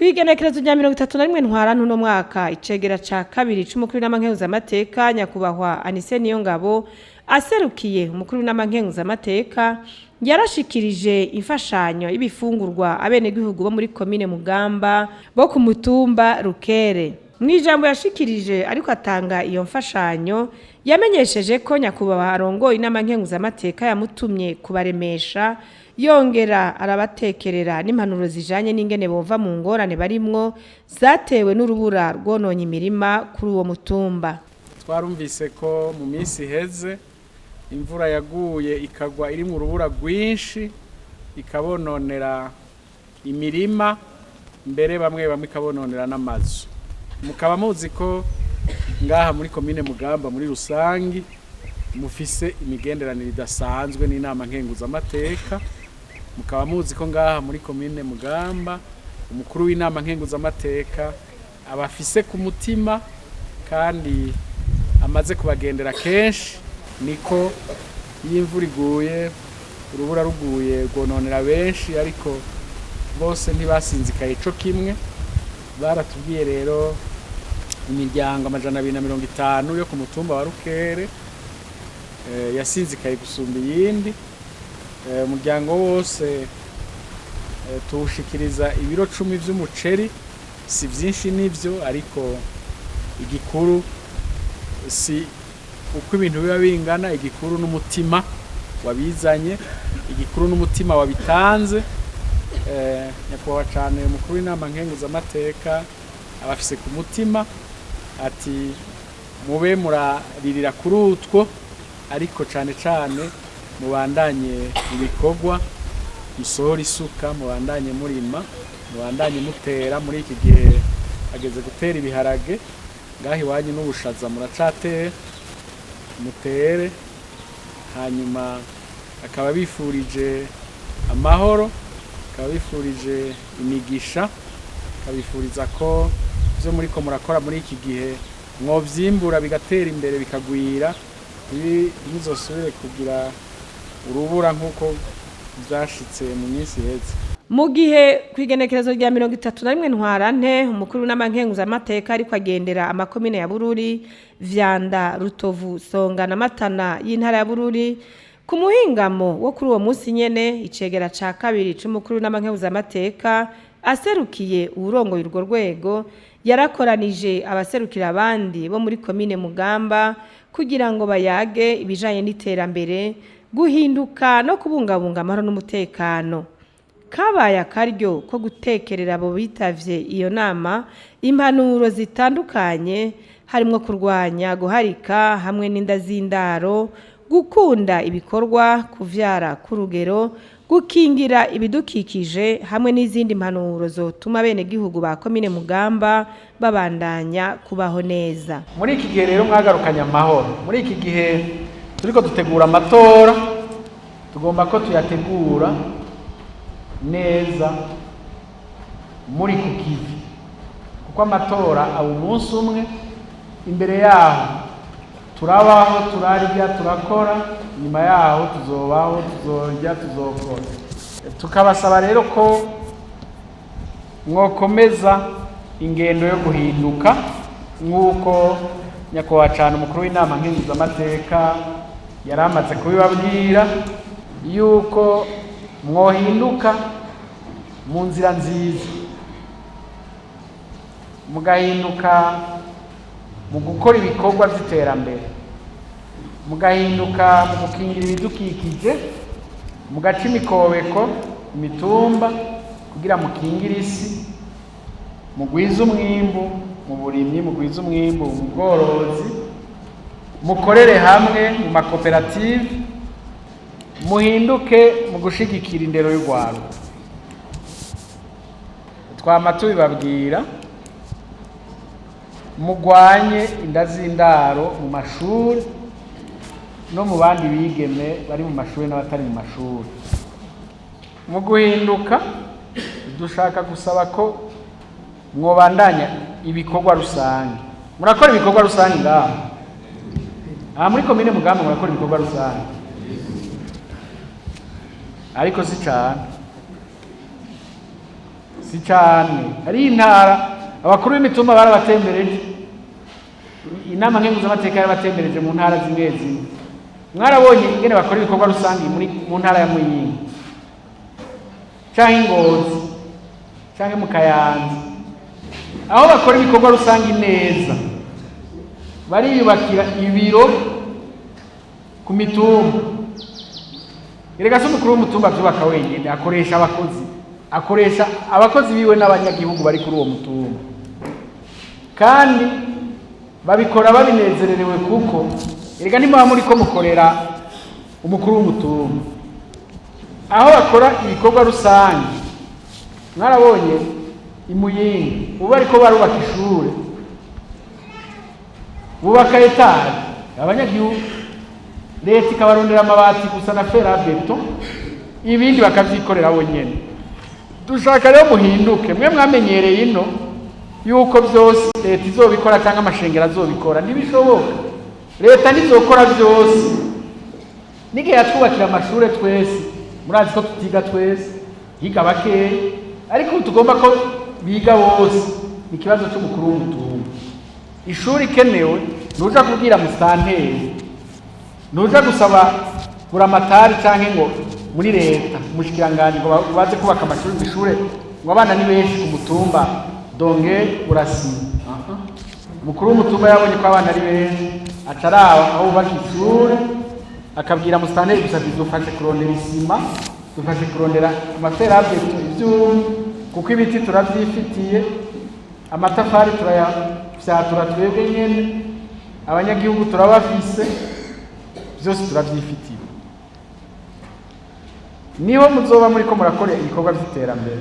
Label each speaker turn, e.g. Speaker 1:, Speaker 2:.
Speaker 1: Kw'igenekerezo rya 31 Ntwarante uno mwaka, icegera ca kabiri c'umukuru w'inama nkenguzamateka, nyakubahwa Anise Niyongabo, aserukiye umukuru w'inama nkenguzamateka, yarashikirije imfashanyo y'ibifungurwa abenegihugu bo muri komine Mugamba bo ku mutumba Rukere. Mu ijambo yashikirije ariko atanga iyo mfashanyo, yamenyesheje ko nyakubahwa arongoye inama nkenguzamateka yamutumye kubaremesha, yongera arabatekerera n'impanuro zijanye n'ingene bova mu ngorane barimwo zatewe n'urubura rwononye imirima kuri uwo mutumba.
Speaker 2: Twarumvise ko mu minsi iheze imvura yaguye ikagwa iri mu rubura rwinshi, ikabononera imirima, mbere bamwe bamwe ikabononera n'amazu. Mukaba muzi ko ngaha muri komine Mugamba muri rusangi mufise imigenderanire idasanzwe n'inama nkenguzamateka. Mukaba muzi ko ngaha muri komine Mugamba umukuru w'inama nkenguzamateka abafise ku mutima kandi amaze kubagendera kenshi. Niko iyo imvura iguye, urubura ruguye, rwononera benshi, ariko bose ntibasinzikaye co kimwe. Baratubwiye rero imiryango 250 yo ku mutumba wa Rukere yasinzikaye gusumba iyindi. Umuryango wose tuwushikiriza ibiro 10 vy'umuceri. Si vyinshi nivyo, ariko igikuru si uko ibintu biba bingana, igikuru n'umutima wabizanye, igikuru n'umutima wabitanze. Nyakubahwa cane umukuru w'inama nkenguzamateka abafise ku mutima, ati mube muraririra kuri utwo, ariko cane cane mubandanye ibikorwa, musohora isuka, mubandanye murima, mubandanye mutera. Muri iki gihe hageze gutera ibiharage ngaho iwanyu n'ubushaza muracatera, mutere. Hanyuma akaba bifurije amahoro, akaba bifurije imigisha, akabifuriza ko ibyo muriko murakora muri iki gihe mwovyimbura bigatera imbere, bikagwira, ntibizosubire kugira urubura nk'uko vyashitse mu minsi iheze.
Speaker 1: Mu gihe ku igenekerezo rya 31 Ntwarante umukuru w'inama nkenguzamateka ariko agendera amakomine ya Bururi, Vyanda, Rutovu, Songa na Matana y'intara ya Bururi, ku muhingamo wo kuri uwo munsi nyene, icegera ca kabiri c'umukuru w'inama nkenguzamateka aserukiye uwurongoye urwo rwego yarakoranije abaserukira abandi bo muri komine Mugamba kugira ngo bayage ibijanye n'iterambere, guhinduka no kubungabunga amahoro n'umutekano. Kabaye akaryo ko gutekerera abo bitavye iyo nama impanuro zitandukanye, harimwo kurwanya guharika hamwe n'inda z'indaro, gukunda ibikorwa, kuvyara k'urugero, gukingira ibidukikije hamwe n'izindi mpanuro zotuma abenegihugu ba komine Mugamba babandanya kubaho neza.
Speaker 2: Muri iki gihe rero mwagarukanye amahoro, muri iki gihe turiko dutegura amatora, tugomba ko tuyategura neza muri ku kivi, kuko amatora aba umunsi umwe. Imbere yaho turabaho, turarya, turakora, nyuma yaho tuzobaho, tuzorya, tuzokora. Tukabasaba rero ko mwokomeza ingendo yo guhinduka nk'uko nyakubahwa cane umukuru w'inama nkenguzamateka yari amaze kubibabwira, yuko mwohinduka mu nzira nziza, mugahinduka mu gukora ibikorwa vy'iterambere, mugahinduka mu gukingira ibidukikije, mugaca imikobeko imitumba kugira mukingire isi, mugwize umwimbu mu burimyi, mugwize umwimbu mu bworozi, mukorere hamwe mu makoperative, muhinduke mu gushigikira indero y'urwaruka. Twama tubibabwira, mugwanye inda z'indaro mu mashuri no mu bandi bigeme bari mu mashuri n'abatari mu mashuri. Mu guhinduka dushaka gusaba ko mwobandanya ibikorwa rusange. Murakora ibikorwa rusange ngaha aha muri komine Mugamba, murakora ibikorwa rusange, ariko si cane, Si cyane. Hari intara abakuru b'imitumba barabatembereje, inama nkenguzamateka yarabatembereje mu ntara zimwe zimwe. Mwarabonye ingene bakora ibikorwa rusange muri mu ntara ya Muyinga canke Ingozi canke mu Kayanza, aho bakora ibikorwa rusange neza. Bariyubakira ibiro ku mitumba. Erega se umukuru w'umutumba avyubaka wenyene? Akoresha abakozi, akoresha abakozi biwe n'abanyagihugu bari kuri uwo mutumba, kandi babikora babinezererewe, kuko erega ntimuba muriko mukorera umukuru w'umutumba. Aho bakora ibikorwa rusange, mwarabonye imuyinga ubu bariko barubaka ishure, bubaka étage, abanyagihugu, leta ikabarondera amabati gusa na fer à béton, ibindi bakavyikorera bo nyene. Dushaka rero muhinduke. Mwe mwamenyereye ino yuko byose leta izobikora cyangwa amashengero azobikora. Ntibishoboka, leta ntizokora byose. N'igihe yatwubakira amashure twese, murazi ko tutiga twese, higa bakeya, ariko ubu tugomba ko biga bose. Ni ikibazo cy'umukuru w'umutumba. Ishuri ikenewe, ntuja kubwira musitanteri, ntuja gusaba buramatari canke ngo muri leta umushikiranganji ngo baze kubaka amashuri, ngo ishure, ngo abana ni benshi ku mutumba, donge urasiba. Umukuru w'umutumba yabonye ko abana ari benshi, aca araba aho bubaka ishure, akabwira musitanteri gusa ati: "Dufashe kurondera isima, dufashe kurondera ama fer à béton, ivyuma, kuko ibiti turavyifitiye, amatafari turayafyatura twebwe nyene, abanyagihugu turabafise, byose turavyifitiye." Niho muzoba muriko murakora ibikorwa vy'iterambere.